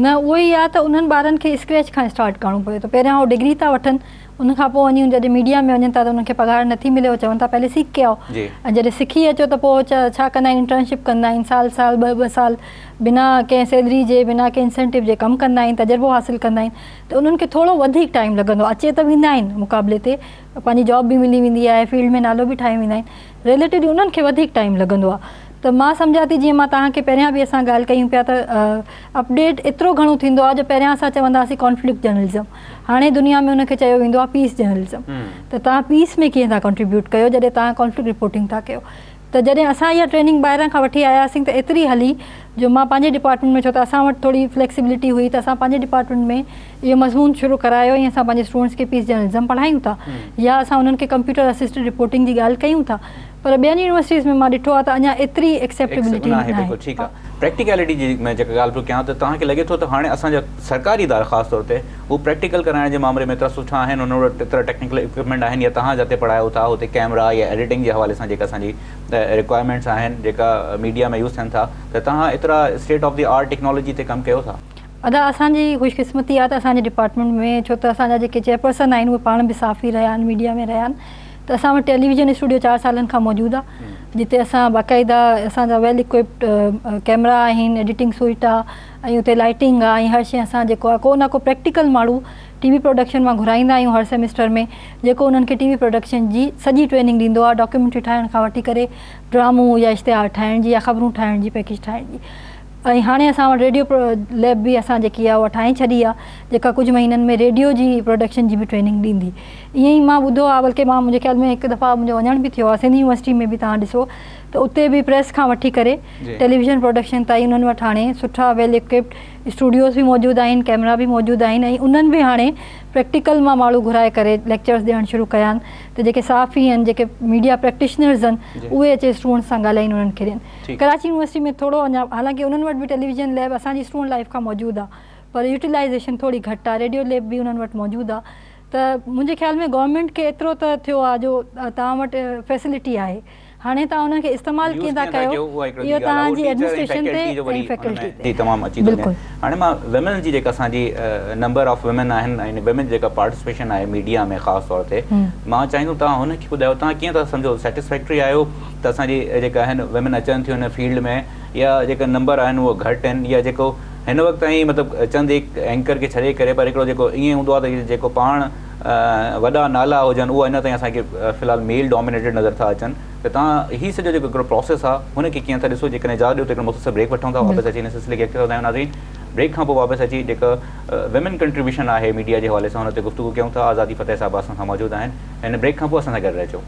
نه اهو ئي آهي ته انهن ٻارن کي اسڪريچ کان اسٽارٽ ڪرڻو پوي ٿو پهريان هو ڊگري ٿا وٺن ان کان پوء وڃي جڏهن ميڊيا ۾ وڃن ٿا ته انهن کي پگهار نٿي ملي هو چون ٿا پهلي سيک ڪي آئو ۽ جڏهن سکي اچو ته پوء ڇا ڪندا آهن انٽرنشپ ڪندا آهن سال سال ٻه ٻه سال بنا ڪنهن سيلري جي بنا ڪنهن انسينٽو جي ڪم ڪندا آهن تجربو حاصل ڪندا آهن ته انهن کي ٿورو وڌيڪ ٽائيم لڳندو آهي اچي ته ويندا آهن مقابلي تي پنهنجي جاب به ملي ويندي آهي فيلڊ ۾ نالو به ٺاهي ويندا آهن ريليٽيولي انهن کي وڌيڪ ٽائيم لڳندو آهي ته مان سمجهان ٿي جيئن مان توهان کي پهريان به اسان ڳالهه ڪيون پيا ته اپڊيٽ ايترو گهڻو ٿيندو آهي جو پهريان اسان چوندا هئاسين ڪانفلڪٽ جرنلزم هاڻي دنيا ۾ ان کي چيو ويندو آهي پيس جرنلزم ته توهان پيس ۾ ڪيئن ٿا ڪنٽريبيوٽ ڪيو جڏهن توهان ڪانفلڪٽ رپورٽنگ ٿا ڪيو ته جڏهن اسان اها ٽريننگ ٻاهران کان وٺي آياسين ته ايتري هلي جو مان پنهنجي ڊپارٽمينٽ ۾ ڇو ته اسان وٽ ٿوري فليڪسبلٽي هئي ته اسان پنهنجي ڊپارٽمينٽ ۾ اهو مضمون شروع ڪرايو ۽ اسان پنهنجي اسٽوڊنٽس کي پيس جرنلزم پڙهايون ٿا يا اسان انهن کي ڪمپيوٽر اسسٽڊ رپورٽنگ جي ڳالهه ڪيون ٿا پر ٻين يونيورسٽيز ۾ مان ڏٺو آهي ته اڃا ايتري ايڪسيپٽيبلٽي ناهي. بلڪل ٺيڪ آهي. پريڪٽيڪلٽي جي ۾ جيڪا ڳالهه پيو ڪيان ته توهان کي لڳي ٿو ته هاڻي اسان جا سرڪاري ادارا خاص طور تي هو پريڪٽيڪل ڪرائڻ جي مامري ۾ ايترا سٺا آهن انهن وٽ ايترا ٽيڪنيڪل اڪوپمينٽ آهن يا توهان جتي پڙهايو ٿا اتي ڪيمرا يا ايڊيٽنگ جي حوالي سان جيڪا اسان جي رڪوائرمينٽس آهن جيڪا ميڊيا ۾ يوز ٿين ٿا ته توهان ايترا state of the art technology تي ڪم ڪيو ٿا؟ ادا اسان جي خوش قسمتي آهي ته اسان جي ڊپارٽمينٽ ۾ ڇو ته اسان جا جيڪي چيئرپرسن آهن اهي پاڻ به صحافي رهيا آهن ميڊيا ۾ رهيا آهن ته اسان وٽ ٽيليويزن اسٽوڊيو چار سالن کان موجود آ جتي اسان باقاعده اسان جا ويل اڪوئپڊ ڪيمرا آهن ايڊيٽنگ سوئٽ آ ۽ اتي لائٽنگ آ ۽ هر شي اسان جيڪو آ ڪو نه ڪو پريڪٽيڪل ماڻهو ٽي وي پروڊڪشن مان گهرائيندا آهيون هر سيمسٽر ۾ جيڪو انهن کي ٽي وي پروڊڪشن جي سڄي ٽريننگ ڏيندو آ ڊاڪيومينٽري ٺاهڻ کان وٺي ڪري ڊرامو يا اشتهار ٺاهڻ جي يا خبرون ٺاهڻ جي پيڪيج ٺاهڻ جي ۽ هاڻي اسان وٽ ريڊيو ليب به اسان جيڪي آهي اها ٺاهي ڇڏي آهي جيڪا ڪجهه مهينن ۾ ريڊيو جي پروڊڪشن جي به ٽريننگ ڏيندي ائين ئي مان ٻڌو آهي بلڪه مان منهنجي خيال ۾ هڪ دفعا منهنجو وڃڻ به ٿيو آهي سنڌ يونيورسٽي ۾ به توهان ڏسو ته اتي به پريس کان وٺي ڪري ٽيليويزن پروڊڪشن تائين انهن وٽ هاڻي سٺا ويل اڪوپڊ اسٽوڊيوز به موجود آهن ڪيمرا به موجود آهن ۽ انهن به هاڻي پريڪٽيڪل مان ماڻهو گهرائي ڪري ليڪچرز ڏيڻ شروع ڪيا آهن ته جيڪي صحافي آهن جيڪي ميڊيا پريڪٽيشنرز آهن اهي اچي اسٽوڊنٽس سان ڳالهائين انهن کي ڏين ڪراچي يونيورسٽي ۾ ٿورو اڃا حالانڪه انهن وٽ به ٽيليويزن ليب اسان جي اسٽوڊنٽ لائيف کان موجود آ پر يوٽيلائيزيشن ٿوري گهٽ آ ريڊيو ليب به انهن وٽ موجود آ ته منهنجي خيال ۾ گورنمينٽ کي ايترو ته ٿيو آ جو توهان وٽ فيسلٽي آهي هاڻي توهان انهن کي استعمال ڪيئن ٿا ڪيو اهو توهان جي ايڊمنسٽريشن تي ۽ فيڪلٽي تي. جي تمام اچي ٿو وڃي. هاڻي مان ويمن جي جيڪا اسان جي نمبر آف ويمن آهن ۽ ويمن جي جيڪا پارٽيسپيشن آهي ميڊيا ۾ خاص طور تي مان چاهيندم توهان هن کي ٻڌايو توهان ڪيئن ٿا سمجهو سيٽسفيڪٽري آهيو ته اسان جي جيڪا آهن ويمن اچن ٿيون هن فيلڊ ۾ يا جيڪا نمبر آهن اهو گهٽ آهن يا جيڪو هن وقت تائين مطلب چند هڪ اينڪر کي ڇڏي ڪري پر هڪڙو جيڪو ائين هوندو آهي ته جيڪو پاڻ وڏا نالا هجن اهو اڃا تائين اسان کي في الحال ميل ڊومينيٽيڊ نظر ٿا اچن ته توهان هي سڄو جيڪو هڪڙو پروسيس آهي هن کي ڪيئن ٿا ڏسو جيڪڏهن اجازت ڏيو ته هڪڙو مختصر بريڪ وٺون ٿا واپس اچي هن سلسلي کي اڳتي وڌايون ناظرين بريڪ کان پوء واپس اچي جيڪا ويمن ڪنٽريبيوشن آهي ميڊيا جي حوالي سان هن تي گفتگو ڪيون ٿا آزادي فتح صاحبه اسان سان موجود آهن هن بريڪ کان پوء اسان سان گڏ رهجو.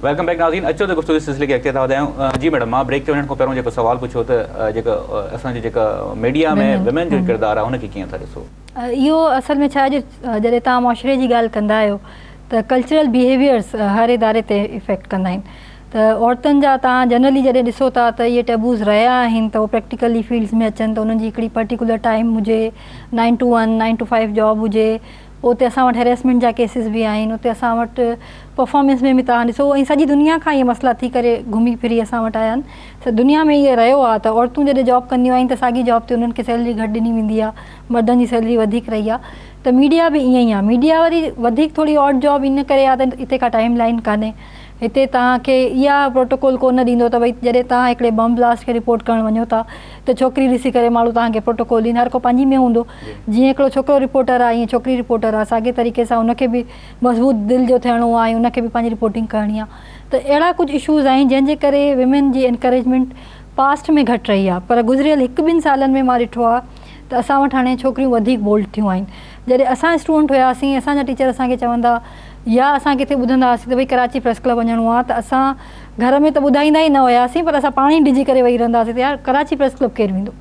Welcome back ناظرين اچو ته گفتگو جي سلسلي کي اڳتي ٿا وڌايون جي ميڊم مان بريڪ تي وڃڻ کان پهريون جيڪو سوال پڇيو ته جيڪا اسان جي جيڪا ميڊيا ۾ ويمن جو ڪردار آهي ان کي ڪيئن ٿا ڏسو؟ اهو اصل ۾ ڇا آهي جو جڏهن توهان معاشري جي ڳالهه ڪندا آهيو ته ڪلچرل بيهيويئرس هر اداري تي افيڪٽ ڪندا آهن ته عورتن جا توهان جنرلي جڏهن ڏسو ٿا ته اهي ٽيبوز رهيا آهن ته اهي پريڪٽيڪلي فيلڊز ۾ اچن ته انهن جي هڪڙي پرٽيڪولر ٽائيم هجي nine to one nine to five job هجي اتي اسان وٽ هريسمينٽ جا ڪيسز به آهن اتي اسان وٽ پرفارمنس ۾ به توهان ڏسو ۽ سڄي دنيا کان اهي مسئلا ٿي ڪري گهمي ڦري اسان وٽ آيا آهن ته دنيا ۾ اهي رهيو آهي ته عورتون جڏهن جاب ڪنديون آهن ته ساڳي جاب تي انهن کي سيلري گهٽ ڏني ويندي آهي مردن جي سيلري وڌيڪ رهي آهي ته ميڊيا به ائين ئي آهي ميڊيا وري وڌيڪ ٿوري آڊ جاب ان ڪري آهي ته هتي ڪا ٽائيم لائين ڪانهي هتي توهان کي اها پروٽوڪول ڪو نه ڏيندو ته ڀئي جڏهن توهان هڪڙي بم بلاسٽ کي رپورٽ ڪرڻ وڃو ٿا ته ڇوڪري ڏسي ڪري ماڻهو توهان کي پروٽوڪول ڏين هر ڪو پنهنجي ۾ هوندو جيئن هڪڙو ڇوڪرو رپورٽر آهي ائين ڇوڪري رپورٽر آهي ساڳي طريقي سان ان کي به مضبوط دل جو ٿيڻو آهي ۽ ان کي به پنهنجي رپورٽنگ ڪرڻي آهي ته اهڙا ڪجهه اشوز آهن جنهن جي ڪري ويمن جي انڪريجمينٽ پاسٽ ۾ گهٽ رهي آهي پر گذريل هڪ ٻن سالن ۾ مان ڏٺو آهي ته اسان وٽ هاڻي ڇوڪريون وڌيڪ بولڊ ٿيون آهن جڏهن اسان اسٽوڊنٽ هياسين اسان جا ٽيچر اسان کي چوندا يا اسان ڪٿي ٻڌندا هئاسين ته ڀئي ڪراچي پريس ڪلب وڃڻو آهي ته اسان گهر ۾ ته ٻڌائيندا ئي نه هياسين پر اسان پاڻ ئي ڊڄي ڪري ويهي رهندا هئاسين ته يار ڪراچي پريس ڪلب ڪير ويندو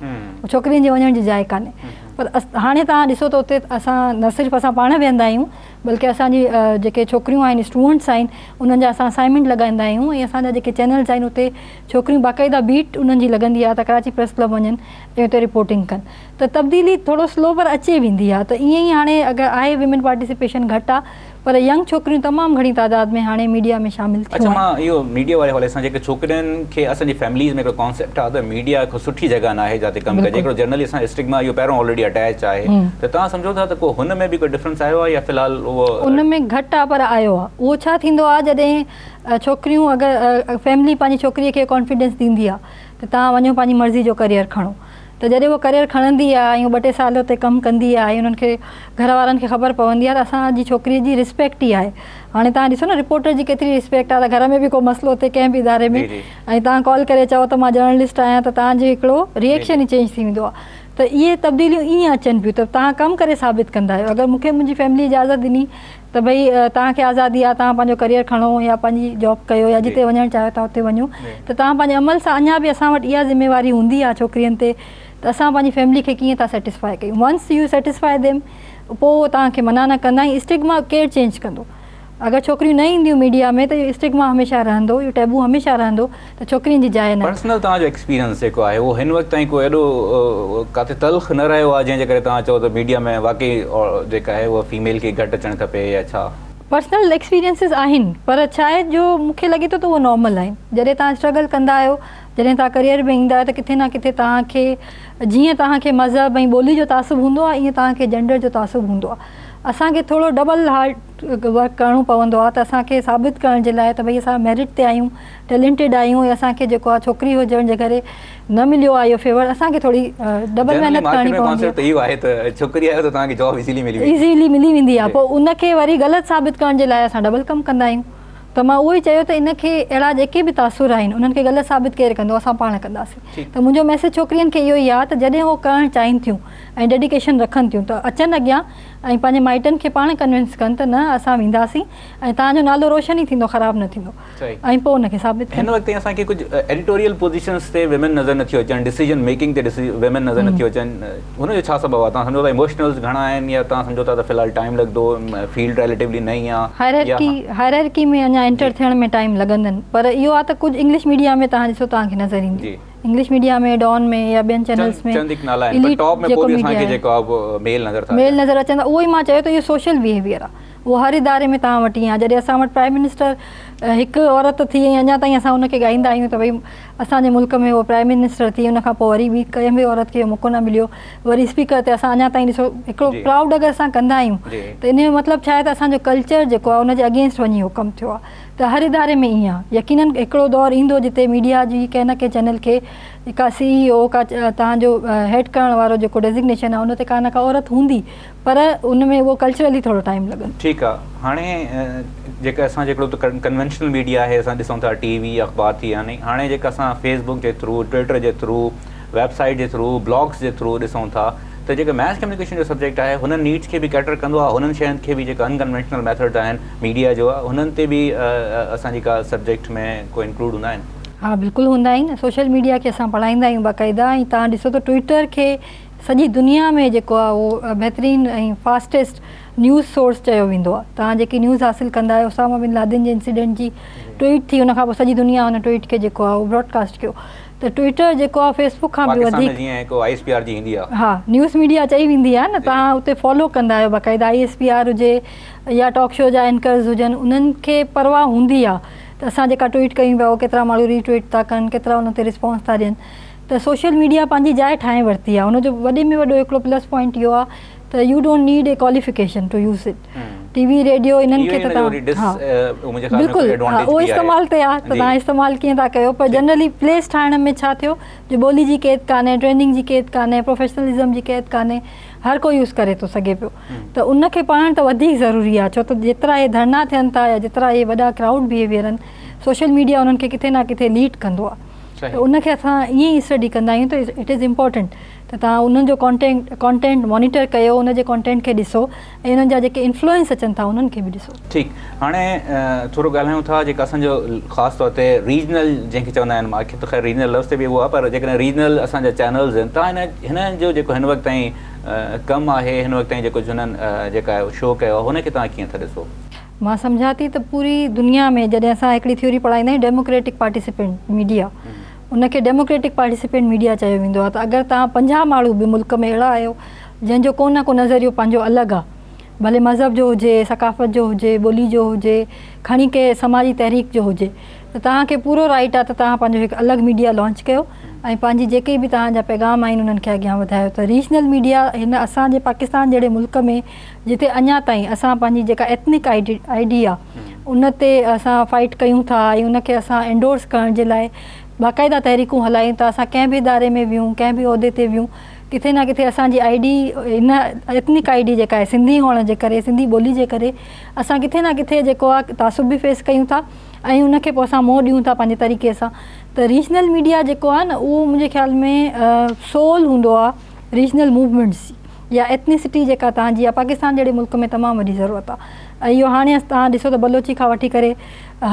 ڇوڪرين جي وڃڻ جي جاء ڪانهي پر هاڻي توهان ڏسو ته اتي اسان نه صرف اسان پاڻ ويهندا آهيون بلڪه اسان جي جيڪي ڇوڪريون آهن اسٽوڊنٽس آهن انهن جا اسان اسائنمينٽ لڳائيندا آهيون ۽ اسان جا جيڪي چينلز آهن اتي ڇوڪريون باقاعده بيٽ انهن جي لڳندي آهي ته ڪراچي پريس ڪلب وڃن ۽ اتي رپورٽنگ ڪن ته تبديلي ٿورو سلو پر اچي ويندي آ ته ائين ئي هاڻي اگر آهي ويمن پارٽيسپيشن گهٽ آ پر ينگ ڇوڪريون تمام گهڻي تعداد ۾ هاڻي ميڊيا ۾ شامل ٿيون اڇا آهن. مان اهو ميڊيا واري حوالي سان جيڪي ڇوڪرين کي اسان جي فيمليز ۾ هڪڙو ڪانسيپٽ آ ته ميڊيا هڪ سٺي جڳهه ناهي جاتي ڪم ڪجي بلڪل. هڪڙو جنرلي اسان اسٽگما اهو پهريون آلريڊي اٽيچ آهي ته توهان سمجهو ٿا ته ڪو هن ۾ به ڪو ڊفرنس آيو آ يا في الحال اهو. ان ۾ گهٽ آ پر آيو آ اهو ڇا ٿيندو آ جڏهن ڇوڪريون اگر فيملي پنهنجي ڇوڪري کي ڪانفيڊنس ڏيندي آ ته توهان وڃو پنهنجي مرضي جو ڪريئر کڻو ته جڏهن هوء ڪريئر کڻندي آهي ۽ ٻه ٽي سال اتي ڪم ڪندي آهي ۽ انهن کي گهر وارن کي خبر پوندي آهي ته اسان جي ڇوڪريء جي رسپيڪٽ ئي آهي. هاڻي توهان ڏسو نه رپورٽر جي ڪيتري رسپيڪٽ آهي ته گهر ۾ به ڪو مسئلو ٿئي ڪنهن به اداري ۾ ۽ توهان ڪال ڪري چئو ته مان جرنلسٽ آهيان ته توهان جو هڪڙو ري ايڪشن ئي چينج ٿي ويندو آهي ته اهي تبديليون ائين اچن پيون ته توهان ڪم ڪري ثابت ڪندا آهيو اگر مون کي منهنجي فيملي اجازت ڏني ته ڀئي توهان کي آزادي آهي توهان پنهنجو ڪريئر کڻو يا پنهنجي جاب ڪيو يا جتي وڃڻ چاهيو ٿا اتي وڃو ته توهان پنهنجي عمل سان اڃا به اسان وٽ اها ذميواري هوندي آهي ڇوڪرين تي ته اسان پنهنجي فيملي کي ڪيئن ٿا سيٽسفائي ڪيون ونس يو سيٽسفائي ديم پوء اهو توهان کي منع نه ڪندا ۽ اسٽگما ڪير چينج ڪندو اگر ڇوڪريون نه اينديون ميڊيا ۾ ته اهو اسٽگما هميشه رهندو اهو ٽيبو هميشه رهندو ته ڇوڪرين جي جاء ناهي. پرسنل توهان جو ايڪسپيرينس جيڪو آهي اهو هن وقت تائين ڪو ايڏو ڪاٿي تلخ نه رهيو آهي جنهن جي ڪري توهان چئو ته ميڊيا ۾ واقعي جيڪا آهي اها فيميل کي گهٽ اچڻ کپي يا ڇا؟ پرسنل ايڪسپيرينسز آهن پر ڇا آهي جو مون کي لڳي ٿو ته اهو نارمل آهن جڏهن توهان اسٽرگل ڪندا آهيو جڏهن توهان ڪريئر ۾ ايندا آهيو ته ڪٿي نه ڪٿي توهان کي جيئن توهان کي مذهب ۽ ٻولي جو تعصب هوندو آهي ايئن توهان کي جينڊر جو تعصب هوندو آهي اسان کي ٿورو ڊبل هارڊ ورڪ ڪرڻو پوندو آهي ته اسان کي ثابت ڪرڻ جي لاء ته ڀئي اسان ميرٽ تي آهيون ٽيلنٽيڊ آهيون ۽ اسان کي جيڪو آهي ڇوڪري هجڻ جي ڪري نه مليو آهي اهو فيور اسان کي ٿوري ڊبل جنرلي محنت مارڪيٽ ڪرڻي ۾ پوندي ڪانسيپٽ آهي اهو آهي ته ڇوڪري آهي ته توهان کي جاب ايزيلي ملي ويندي. ايزيلي ملي ويندي آهي جي. پوء ان کي وري غلط ثابت ڪرڻ جي لاء اسان ڊبل ڪم ڪندا آهيون ته مان اهو ئي چيو ته ان کي اهڙا جيڪي به تاثر آهن انهن کي غلط ثابت ڪير ڪندو اسان پاڻ ڪنداسين ٺيڪ. ته منهنجو ميسيج ڇوڪرين کي اهو ئي آهي ته جڏهن هو ڪرڻ چاهين ٿيون ۽ ڊيڊيڪيشن رکن ٿيون ته اچن اڳيان ۽ پنهنجي مائٽن کي پاڻ ڪنوينس ڪن ته نه اسان وينداسين ۽ توهان جو نالو روشن ئي ٿيندو خراب نه ٿيندو ۽ پوء ان کي ثابت ڪن. هن وقت تائين اسان کي ڪجهه ايڊيٽوريل پوزيشنز تي ويمن نظر نٿيون اچن، ڊسيزن ميڪنگ تي ويمن نظر نٿيون اچن، هن جو ڇا سبب آهي؟ توهان سمجهو ٿا ايموشنلز گهڻا آهن يا توهان سمجهو ٿا ته في الحال ٽائيم لڳندو، فيلڊ ريليٽيولي نئين آهي يا. هائرارڪي ۾ اڃا انٽر ٿيڻ ۾ ٽائيم لڳندن پر اهو آهي ته ڪجهه انگلش ميڊيا ۾ توهان ڏسو توهان کي نظر اينديون. انگلش ميڊيا ۾ ڊان ۾ يا ٻين چينلز ۾ چند هڪ نالا آهن پر ٽاپ ۾ پوء به اسان کي جيڪو آهي ميل نظر ٿا ميل نظر اچن ٿا. اهو ئي مان چيو ته اهو سوشل بيهيويئر آهي، اهو هر اداري ۾ توهان وٽ ائين آهي. جڏهن اسان وٽ پرائم منسٽر هڪ عورت ٿي ۽ اڃا تائين اسان ان کي ڳائيندا آهيون ته ڀئي اسان جي ملڪ ۾ هوء پرائم منسٽر ٿي، ان کان پوء وري ٻي ڪنهن به عورت کي اهو موقعو نه مليو، وري اسپيڪر تي اسان اڃا تائين ڏسو هڪڙو پرائوڊ اگر اسان ڪندا آهيون ته ان جو مطلب ڇا آهي ته اسان جو ڪلچر جيڪو آهي ان جي اگينسٽ وڃي اهو ڪم ٿيو آهي. ته هر اداري ۾ ائين آهي. يقينن هڪڙو دور ايندو جتي ميڊيا جي ڪنهن نه ڪنهن چينل کي ڪا سي اي او ڪا توهان جو هيڊ ڪرڻ وارو جيڪو ڊيزگنيشن آهي ان تي ڪا نه ڪا عورت هوندي پر ان ۾ اهو ڪلچرلي ٿورو ٽائيم لڳندو. ٺيڪ آ هاڻي جيڪا اسان جي هڪڙو ته ڪنوينشنل ميڊيا آهي اسان ڏسون ٿا ٽي وي اخبار ٿي يعني هاڻي جيڪا اسان فيس بڪ جي ٿرو ٽوئٽر جي ٿرو ويب سائيٽ جي ٿرو بلاگس جي ٿرو ڏسون ٿا ته جيڪا ماس ڪميونيڪيشن جو سبجيڪٽ آهي هنن نيڊس کي به ڪيٽر ڪندو آهي هنن شين کي به جيڪا انڪنوينشنل ميٿڊز آهن ميڊيا جو هنن تي به اسان جي ڪا سبجيڪٽ ۾ ڪو انڪلوڊ هوندا آهن؟ ها بلڪل هوندا آهن. سوشل ميڊيا کي اسان پڙهائيندا آهيون باقاعده ۽ توهان ڏسو ته ٽوئٽر کي سڄي دنيا ۾ جيڪو آهي اهو بهترين ۽ فاسٽيسٽ نيوز سورس چيو ويندو آهي. توهان جيڪي نيوز حاصل ڪندا آهيو اسامه بن لادن جي انسيڊنٽ جي ٽوئيٽ ٿي ان کان پوء سڄي دنيا ان ٽوئيٽ کي جيڪو آهي اهو براڊڪاسٽ ڪيو ته ٽوئٽر جيڪو آهي فيس بڪ کان به پاڪستان ۾ جيئن هڪ I S P R جي ايندي آهي. ها نيوز ميڊيا چئي ويندي آهي نه توهان اتي فالو ڪندا آهيو باقاعده I S P R هجي يا ٽاڪ شو جا اينڪرز هجن انهن کي پرواهه هوندي آهي ته اسان جيڪا ٽوئيٽ ڪيون پيا اهو ڪيترا ماڻهو ري ٽوئيٽ ٿا ڪن ڪيترا ان تي رسپانس ٿا ڏين ته سوشل ميڊيا پنهنجي جاء ٺاهي ورتي آهي ان جو وڏي ۾ وڏو هڪڙو پلس پوائنٽ اهو آهي ته you don't need a qualification to use it T V radio انهن کي ته توهان ها بلڪل ها اهو استعمال تي آهي ته توهان استعمال ڪيئن ٿا ڪيو پر جنرلي پليس ٺاهڻ ۾ ڇا ٿيو جو ٻولي جي قيد ڪانهي ٽريننگ جي قيد ڪانهي پروفيشنلزم جي قيد ڪانهي هر ڪو يوز ڪري ٿو سگهي پيو ته ان کي پڙهڻ ته وڌيڪ ضروري آهي ڇو ته جيترا اهي ڌرڻا ٿين ٿا يا جيترا اهي وڏا ڪرائوڊ بيهيويئر آهن سوشل ميڊيا انهن کي ڪٿي نه ڪٿي ليڊ ڪندو آهي ته ان کي اسان ائين ئي اسٽڊي ڪندا آهيون ته it is important ته توهان انهن جو ڪانٽينٽ ڪانٽينٽ مانيٽر ڪيو ان جي ڪانٽينٽ کي ڏسو ۽ انهن جا جيڪي انفلوئنس اچن ٿا انهن کي به ڏسو. ٺيڪ هاڻي ٿورو ڳالهايون ٿا جيڪا اسان جو خاص طور تي ريجنل جنهن کي چوندا آهن مان کي ته خير ريجنل لفظ تي به اهو آهي پر جيڪڏهن ريجنل اسان جا چينلز آهن تان هن هنن جو جيڪو هن وقت تائين ڪم آهي هن وقت تائين جيڪو هنن جيڪا شو ڪيو آهي هن کي توهان ڪيئن ٿا ڏسو؟ مان سمجهان ٿي ته پوري دنيا ۾ جڏهن اسان هڪڙي ٿيوري پڙهائيندا آهيون ڊيموڪريٽڪ پارٽيسپينٽ ميڊيا ان کي ڊيموڪريٽڪ پارٽيسپينٽ ميڊيا چيو ويندو آهي ته اگر توهان 50 ماڻهو به ملڪ ۾ اهڙا آهيو جنهن جو ڪو نه ڪو نظريو پنهنجو الڳ آهي ڀلي مذهب جو هجي ثقافت جو هجي ٻولي جو هجي کڻي ڪنهن سماجي تحريڪ جو هجي ته توهان کي پورو رائيٽ آهي ته توهان پنهنجو هڪ الڳ ميڊيا لانچ ڪيو ۽ پنهنجي جيڪي به توهان جا پيغام آهن انهن کي اڳيان وڌايو ته ريجنل ميڊيا هن اسان جي پاڪستان جهڙي ملڪ ۾ جتي اڃا تائين اسان پنهنجي جيڪا ايٿنڪ I D آ ان تي اسان فائيٽ ڪيون ٿا ۽ ان کي اسان انڊورس ڪرڻ جي لاء باقاعده تحريڪون هلايون ٿا اسان ڪنهن به اداري ۾ ويون ڪنهن به عهدي تي ويون ڪٿي نه ڪٿي اسان جي I D هن ايٿنڪ I D جيڪا آهي سنڌي هئڻ جي ڪري سنڌي ٻولي جي ڪري اسان ڪٿي نه ڪٿي جيڪو آ تعصب به فيس ڪيون ٿا ۽ ان کي پوء اسان منهن ڏيون ٿا پنهنجي طريقي سان ته ريجنل ميڊيا جيڪو آ نه اهو منهنجي خيال ۾ سول هوندو آ ريجنل موومينٽس جي يا ايٿنيسٽي جيڪا توهان جي آهي پاڪستان جهڙي ملڪ ۾ تمام وڏي ضرورت آهي ۽ اهو هاڻي توهان ڏسو ته بلوچي کان وٺي ڪري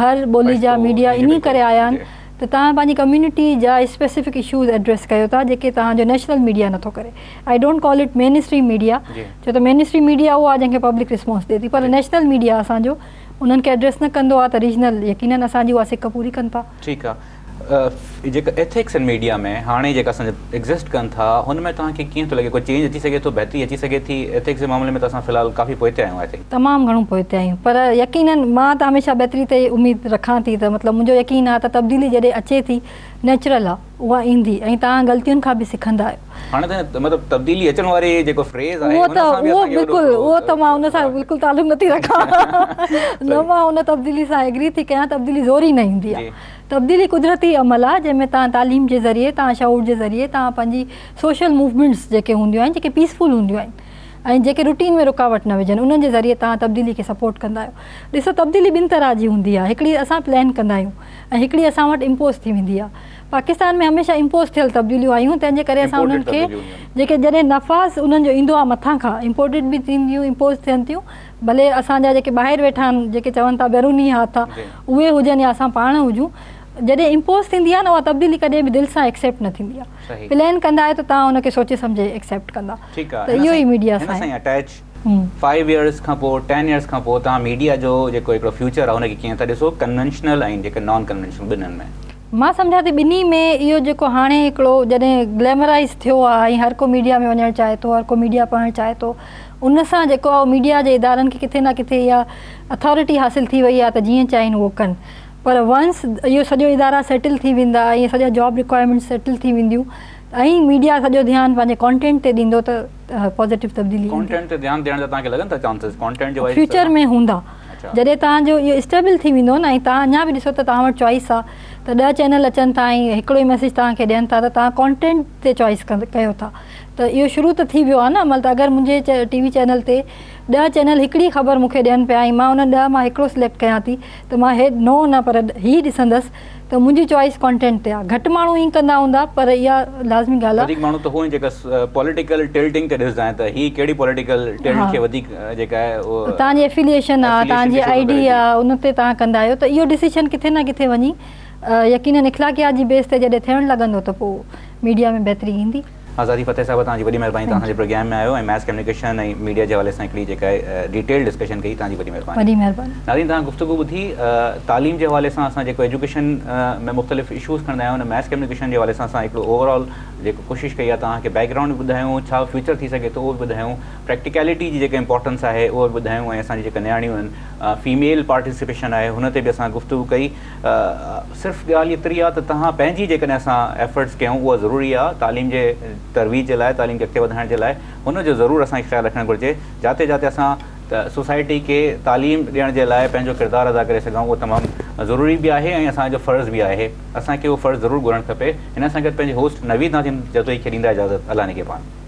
هر ٻولي جا ميڊيا انهي ڪري آيا آهن ته توهان پنهنجي ڪميونٽي جا اسپيسفڪ اشوز ايڊريس ڪيو ٿا جيڪي توهان جو نيشنل ميڊيا نٿو ڪري I don't call it mainstream media ڇو ته مين اسٽريم ميڊيا اهو آهي جنهن کي پبلڪ رسپانس ڏي ٿي پر نيشنل ميڊيا اسان جو انهن کي ايڊريس نه ڪندو آهي ته ريجنل يقينن اسان جي اها سڪ پوري ڪن ٿا. ٺيڪ آهي جيڪا ايٿڪس ان ميڊيا ۾ هاڻي جيڪا اسان جا ايگزسٽ ڪن ٿا هن ۾ توهان کي ڪيئن ٿو لڳي ڪو چينج اچي سگهي ٿو بهتري اچي سگهي ٿي ايٿڪس جي معاملي ۾ ته اسان في الحال ڪافي پوئتي آهيون I think. تمام گهڻو پوئتي آهيون پر يقينن مان ته هميشه بهتري تي اميد رکان ٿي ته مطلب منهنجو يقين آهي ته تبديلي جڏهن اچي ٿي نيچرل آهي اها ايندي ۽ توهان غلطين کان به سکندا آهيو. هاڻي ته مطلب تبديلي اچڻ واري جيڪو فريز آهي اهو ته اهو بلڪل اهو ته مان ان سان بلڪل تعلق نٿي رکان نه مان ان تبديلي سان ايگري ٿي ڪيان تبديلي زوري نه ايندي آهي تبديلي قدرتي عمل آهي جنهن ۾ توهان تعليم جي ذريعي توهان شعور جي ذريعي توهان پنهنجي سوشل موومينٽس جيڪي هونديون آهن جيڪي پيسفل هونديون آهن ۽ جيڪي روٽين ۾ رڪاوٽ نه وجهن انهن جي ذريعي توهان تبديلي کي سپورٽ ڪندا آهيو ڏسو تبديلي ٻن طرح جي هوندي آهي هڪڙي اسان پلان ڪندا آهيون ۽ هڪڙي اسان وٽ امپوز ٿي ويندي آهي پاڪستان ۾ هميشه امپوز ٿيل تبديليون آيون تنهن جي ڪري اسان انهن کي جيڪي جڏهن نفاذ انهن جو ايندو آهي مٿان کان امپورٽيڊ به ٿينديون امپوز ٿين ٿيون ڀلي اسان جا جيڪي ٻاهر ويٺا آهن جيڪي چون ٿا بيروني هٿ آ اهي هجن يا اسان پاڻ هجون جڏهن امپوز ٿيندي آهي نه اها تبديلي ڪڏهن به دل سان ايڪسيپٽ نه ٿيندي آهي پلان ڪندا آهيو ته توهان ان کي سوچي سمجهي ايڪسيپٽ ڪندا ته اهو ئي ميڊيا سان آهي. اٽيچ فائيو ايئرس کان پوء ٽين ايئرس کان پوء توهان ميڊيا جو جيڪو هڪڙو فيوچر آهي ان کي ڪيئن ٿا ڏسو ڪنوينشنل ۽ جيڪي نان ڪنوينشنل ٻنهن ۾. مان سمجهان ٿي ٻنهي ۾ اهو جيڪو هاڻي هڪڙو جڏهن گليمرائز ٿيو آهي ۽ هر ڪو ميڊيا ۾ وڃڻ چاهي ٿو، هر ڪو ميڊيا پڙهڻ چاهي ٿو، ان سان جيڪو آهي ميڊيا جي ادارن کي ڪٿي نه ڪٿي اها اٿارٽي حاصل ٿي وئي آهي ته جيئن چاهين اهو ڪن. پر ونس اهو سڄو ادارا سيٽل ٿي ويندا ۽ سڄا جاب رڪوائرمينٽس سيٽل ٿي وينديون ۽ ميڊيا سڄو ڌيان پنهنجي ڪانٽينٽ تي ڏيندو ته پازيٽو تبديلي ايندي. ڪانٽينٽ تي ڌيان ڏيڻ جا توهان کي لڳن ٿا چانسز ڪانٽينٽ جي وائز فيوچر ۾ هوندا. جڏهن توهان جو اهو اسٽيبل ٿي ويندو نه ۽ توهان اڃا به ڏسو ته توهان وٽ چوائس آ ته ڏهه چينل اچن ٿا ۽ هڪڙو ئي ميسيج توهان کي ڏين ٿا ته توهان ڪانٽينٽ تي چوائس ڪيو ٿا ته اهو شروع ته ٿي ويو آ نه عمل ته اگر منهنجي ٽي وي چينل تي ڏهه چينل هڪڙي خبر مون کي ڏين پيا ۽ مان انهن ڏهه مان هڪڙو سليڪٽ ڪيان ٿي ته مان هي نو نه پر هي ڏسندس ته منهنجي چوائس ڪانٽينٽ تي آ. گهٽ ماڻهو ائين ڪندا هوندا پر اها لازمي ڳالهه آ. وڌيڪ ماڻهو ته هو آهن جيڪا پوليٽيڪل ٽلٽنگ تي ڏسندا آهن ته هي ڪهڙي پوليٽيڪل ٽلٽ کي وڌيڪ جيڪا آهي اهو توهان جي افيليئيشن آ، توهان جي I D آ ان تي توهان ڪندا آهيو ته اهو ڊسيشن ڪٿي نه ڪٿي وڃي يقينن اخلاقيات جي بيس تي جڏهن ٿيڻ لڳندو ته پوء ميڊيا ۾ بهتري ايندي. آزادي فتح صاحبه توهان جي وڏي مهرباني توهان اسان جي پروگرام ۾ آيو ۽ ماس ڪميونيڪيشن ۽ ميڊيا جي حوالي سان هڪڙي جيڪا آهي ڊيٽيل ڊسڪشن ڪئي توهان جي وڏي مهرباني. وڏي مهرباني. ناظرين توهان گفتگو ٻڌي تعليم جي حوالي سان اسان جيڪو ايجوڪيشن ۾ مختلف اشوز کڻندا آهيون ان ماس ڪميونيڪيشن جي حوالي سان اسان هڪڙو اوور آل جيڪو ڪوشش ڪئي آهي توهان کي بيڪ گرائونڊ به ٻڌايون ڇا فيوچر ٿي سگهي ٿو اهو به ٻڌايون پريڪٽيڪلٽي جي جيڪا امپورٽنس آهي اهو به ٻڌايون ۽ اسان جي جيڪا نياڻيون آهن فيميل پارٽيسپيشن آهي هن تي به اسان گفتگو ڪئي صرف ڳالهه ايتري آهي ته توهان پنهنجي جيڪڏهن اسان ايفرٽس ڪيون اها ضروري آهي تعليم جي ترويج جي لاء تعليم کي اڳتي وڌائڻ جي لاء هن جو ضرور اسان کي خيال رکڻ گهرجي جاتي جاتي اسان سوسائٽي کي تعليم ڏيڻ جي لاء پنهنجو ڪردار ادا ڪري سگهون اهو تمام ضروري به آهي ۽ اسان جو فرض به آهي اسان کي اهو فرض ضرور ڳولڻ کپي هن سان گڏ پنهنجي هوسٽ نويد ناظم جتوئي کي ڏيندا اجازت الله نگهبان.